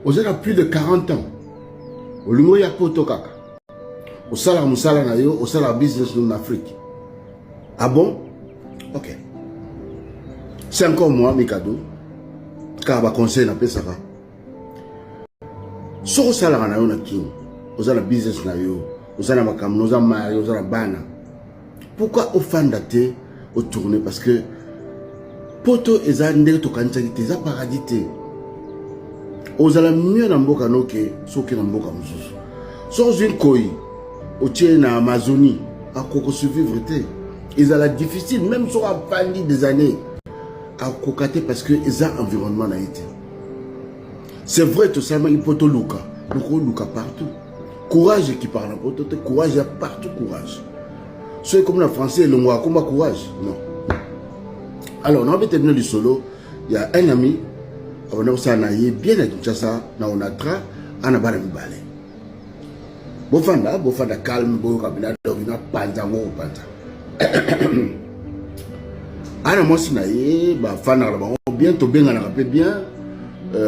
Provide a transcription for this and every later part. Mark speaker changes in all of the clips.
Speaker 1: Oza na plus de 40 ans, olingi oya poto kaka, osalaka mosala na yo, osalaka business na Afrique. Ah bon? Ok. C'est encore moi, Mikado. Kaka baconseil napesaka. Soki osalaka na yo na Kin, oza na business na yo, oza na makambo, oza mari, oza na bana, pourquoi ofanda te otourne? Parce que poto eza ndenge tokanisaki te, eza paradis te. Ozala mieux na mboka noke soki na mboka mosusu. Soki ozwi nkoi otie na Amazonie, akoki survivre te, ezala difficile. Même soki avandi des années, akoka te, parce que eza environnement na ye te. C'est vrai, tosalamaki mpo toluka, tokoluka partout. Courage ekipaka na poto te, courage ya partout. Courage soki ekomi na français, elongwaka komba courage non. Alors naobeta bino lisolo ya un ami abanda kosala na ye bien na Kinshasa, na Onatra, ana bana mibale. Bofanda, bofanda calme, boyoka bina donc napanza yango kopanza. Ana mwasi na ye, bafandaka na bango bien, tobenganaka mpe bien.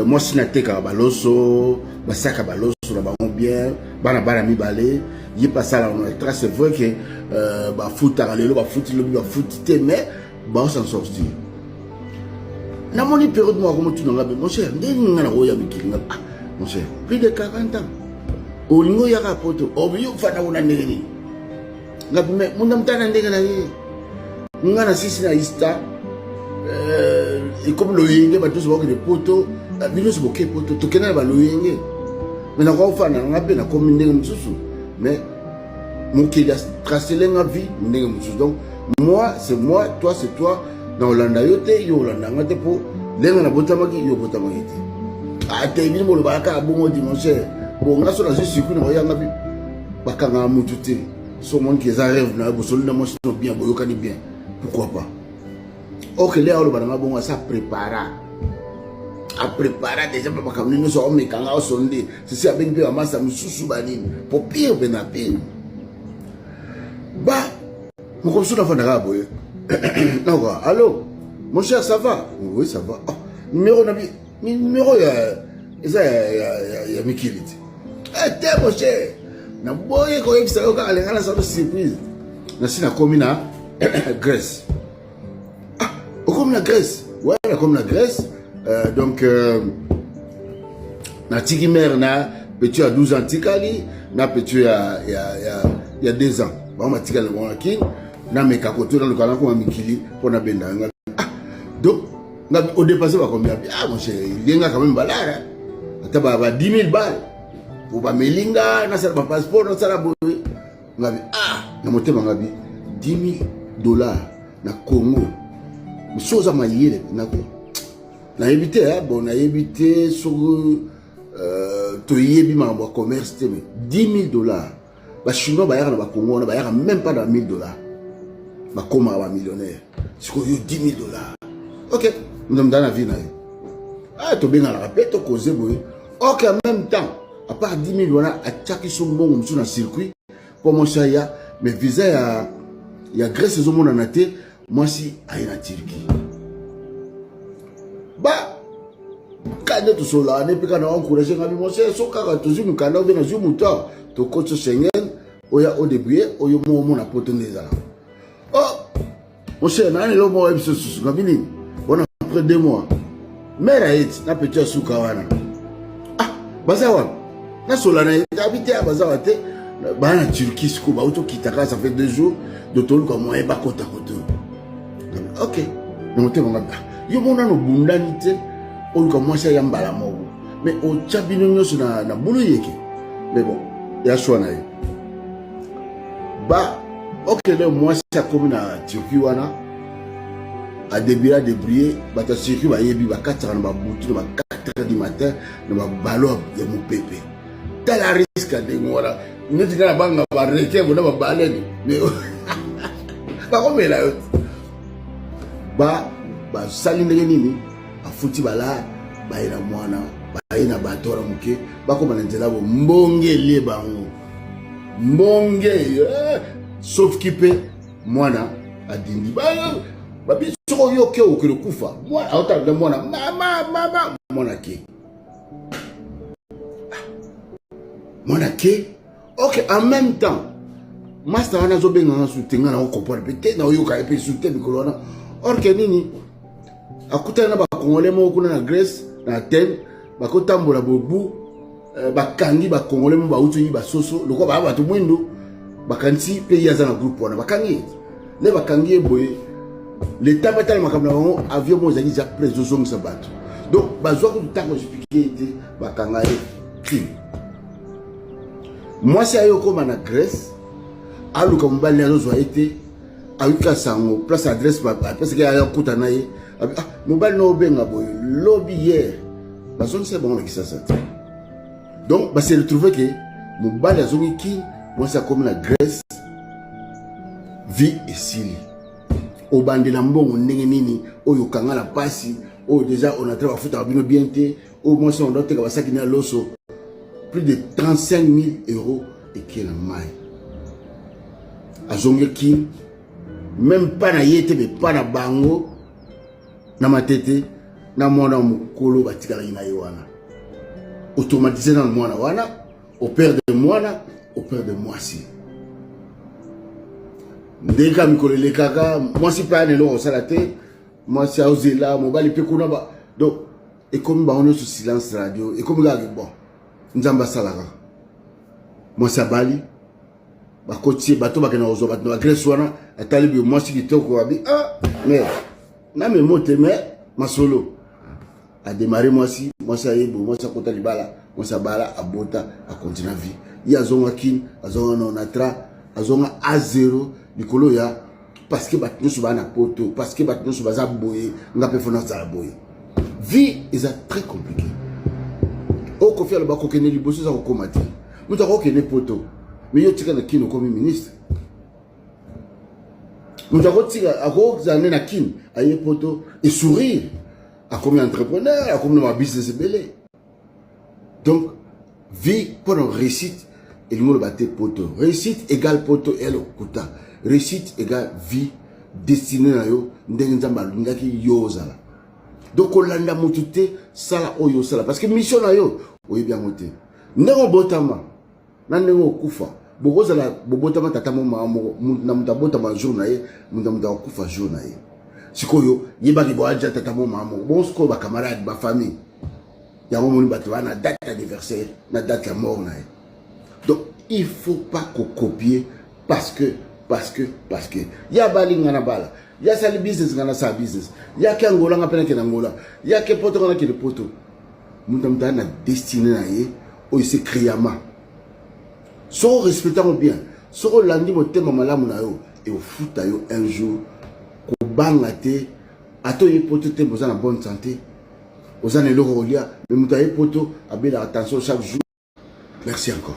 Speaker 1: Mwasi na atekaka baloso, basaka baloso na bango bien, bana mibale. Ye mpe asalaka na Onatra. C'est vrai que bafutaka lelo, bafuti lobi, bafuti te, mais baosan sortir. Namoni période moko akomotuna nga: "Mon cher, ndenge nga nakoya mikili?" Nga: "Ah mon cher, plus de 40 ans, olingi oyaka poto, oyo ofanda kuna ndenge nini?" Nga: "Mais munda mutana ndenge na ye, nga na sisi na ista ekomi loyenge. Bato nyonso bakokende poto, bino nyonso boke poto, tokenda na baloyenge. Mais nakofanda na nga mpe nakomi ndenge mosusu, mais mokili atracele nga vie ndenge mosusu. Donc moi c'est moi, toi c'est toi. Na olanda yo te, yo olanda nga te, mpo ndenge nabotamaki, yo obotamaki te. Ate bino bolobaka kaka bongo dimanche. Bon, nga so nazwi circuit na koyanga mpe bakangaka mutu te. So omoniki eza rêve na yo, bosoli na mwasi no bien, boyokani bien, pourquoi pas?" Ok, le aloba na nga bongo, asa prépara, aprépara déjà mpe makambo nini nyonso, aomekanga osonde sisi, abengi mpe bamasa mosusu banini po pire mpe na pire. Ba moko mosusu nafandaka boye, nakoka: "Allo mon cher, ça va?" "Oui, ça va." "Oh, numéro na bi, numéro ya eza ya mikili te." "Te mon cher, naboyi koyebisa yo kaka, lenga nasala surprise. Nasi nakomi na Grèce." "Ah, okomi na Grèce?" "Ouais, nakomi na Grèce. Donc natiki mare na petit ya 12 ans, tikali na petit ya 2 ans, bango batikali na bango na Kini. Nameka koto naluka nakoma mikili mpo nabenda nga." "Ah, donc nga odépense ba combien?" "Ah mon cher, elenga quand même balara ata ba 10 000 balles po bameli nga, nasala bapasseport, nasala boye." Ngabi: "Ah." Na motema ngabi: 10 000 dollars na Congo, so oza mayele nako nayebi te. Bon, nayebi te soki toyebi makambo ya commerce te, mais 10 000 dollars, bachinois bayaka na bakongo wana, bayaka même pas na 1000 dollars, bakomaka bamillionnaire. Sikoyo yo 10 000 dollars. Ok, moto na vie na ye. Ah, tobenganaka mpe, tokoze boye. Ok, en même temps, à part 10 000 wana, atiaki so mbongo mosusu na circuit mpo mwasi aya, mais visa ya Grèce ezomonana te. Mwasi aye na Turquie. Ba ka nde tosololaka ne mpe kaka na encourage ngabi: "Mwasi, so kaka tozwi mokanda obe nazwi moto awa, tokoti Schengen, oya odébrouille oyo mo omona poto nde ezalaka." "Oh mon cher, nani elo moko yebiso susu." Ngabi: "Nini?" Bona après 2 mois, mare aye ti na petit ya suka wana. "Ah, baza wapi?" Nasola na ye abi te, baza wa te, baa na Turquie sikoyo, bauti okita kaka, ça fait 2 jours de toluka moyen bakota koto. Ok, na motema nga: "Yo mo nano obundani te, oluka mwasi aya mbala moko, mais otya bino nyonso na bulu yeke." Mais bon, ya choix na ye. Ba okende, mwasi akomi na Turquie wana, adébrouille, adébrouille. Bato ya circuit bayebi, bakatisaka na babutu na ba 4 heures du matin na babalo ya mopepe. Tala risque ya ndenge wana, neti nga na banga barequin bona babalene, mais bakomela yo te. Ba basali ndenge nini, afuti bala, baye na mwana, baye na bato wana moke, bakóma na nzela bo mbonge elie bango mbonge, sauf ki mpe mwana adindi. Babi soki oyoki okende kufa. Mwana aotala mwana, mama, mama, mwana ke. Mwana ke ok, en même temps master wana azobenga nga su te, nga na comprendre mpe te, naoyoka ye mpe su te mikolo wana. Or ke nini, akutani na bacongolais moko kuna na Grèce, na Athènes, bakotambola bobu, bakangi bacongolais mo bauti oyi basoso lokola baya bato mwindu, bakanisi mpe ye aza na groupe wana, bakangi ye nde bakangi ye boye. Leta batala makambo na bango, avion moko ezalaki ja près ezozongisa bato, donc bazwa kutu ntango expliquer ye te, bakanga ye kini. Mwasi aye okóma na Grèce, aluka mobali, azozwa ye te. Ayuka sango place adresse apesaki, aya kuta na ye. Ah, mobali na obenga boye lobi hier, bazongisa bango na Kisasa te. Donc base retrouve ke mobali azongi Kini, mwasi akomi na Grèce, vie esili. Obandela mbongo ndenge nini oyo okanga na pasi oyo déjà Onatra bafutaka bino bien te? Oyo mwasi ondo oteka basaki na loso, plus de 35 000 euros eke na mai. Azongi Kini, même pa na ye te, me pa na bango na Matete na mwana mokolo batikalaki na ye wana. Automatise na mwana wana, operdre mwana, operdre mwasi. Ndenge mikolo elekaka, mwasi mpe aya na eloko kosala te, mwasi aozela mobali mpe kuna ba. Donc ekomi bango nyonso silence radio, ekomi kaka bon. Nzambe asalaka, mwasi abali, bakoti bato bakenda kozwa bato na baGrèce wana. Atali boye mwasi kitoko, abi ah, mais na memo te, mais masolo adémarrer. Mwasi, mwasi aye boye, mwasi akota libala, mwasi abala, abota, akontinue vie. Ye azonga Kini, azonga na Onatra, azonga a zéro likolo ya parce que bato nyonso baa na poto, parce que bato nyonso baza boye, nga mpe faut nazala boye. Vie eza très compliqué. Oyo Kofi aloba, kokende liboso eza kokóma te. Moto akokende poto, mais yo tika na Kini, okomi ministre. Moto akotika, akozala nde na Kini, aye poto esourire, akomi entrepreneur, akomi na babusiness ebele. Donc vie, mpona réussite, elingi oloba te poto. Réussite égale poto eya lokuta. Réussite égale vie destinée na yo, ndenge Nzambe alingaki yo ozala. Donc kolanda motu te, sala oyo osala, parce que mission na yo oyebi yango te. Ndenge obotama na ndenge okufa, bokozala bobotama tata mo mama moko, na moto abotama jour na ye, moto na moto akokufa jour na ye. Sikoyo yebaki boaja tata mo mama moko bongo, sikoyo bacamarade, bafamille yango, moni bato baa na date anniversaire na date ya mort na ye. Donc il faut pas kocopier parce que ya bali nga na bala, ya sali business, nga nasala business, yake Angola, nga mpe nakende Angola, yake poto, nga nakende poto. Moto moto aya na destinée na ye oyo ese créama. Soki orespecte yango bien, soki olandi motema malamu na yo, ekofuta yo un jour. Kobanga te, ata oye poto te, boza na bonne santé, oza na eloko kolia. Mais moto aye poto abelaka tension chaque jour. Merci encore.